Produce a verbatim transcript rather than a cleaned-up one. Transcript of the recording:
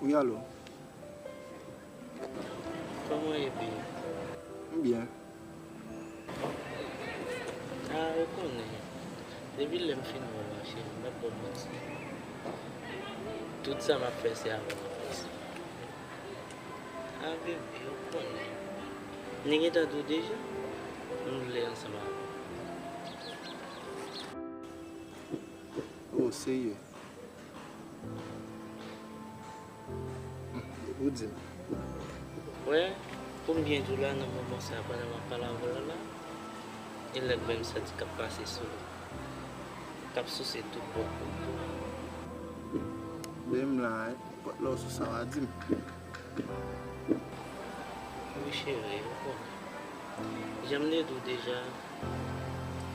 Wi, alo. Kòman w ye, baby? M byen. Ah, ou konnen. Depi lè m fin wè w la, cheri, m p ap ba w manti. Tout sa m ap fè, se avè w m ap panse. Ah, baby, ou konnen. M gentan di w deja, m vle ansanm avè w. Oh, serye? Ou di m. Wè, pou m byen di w la, nan moman sa, pandan m ap pale avè w la la, e lè m menm santi k ap pase sou li, k ap souse tout bò kò m. Men m la, nenpòt lè w sou sa w a di m. Wi, cheri, ou konnen. Jan m te di w deja,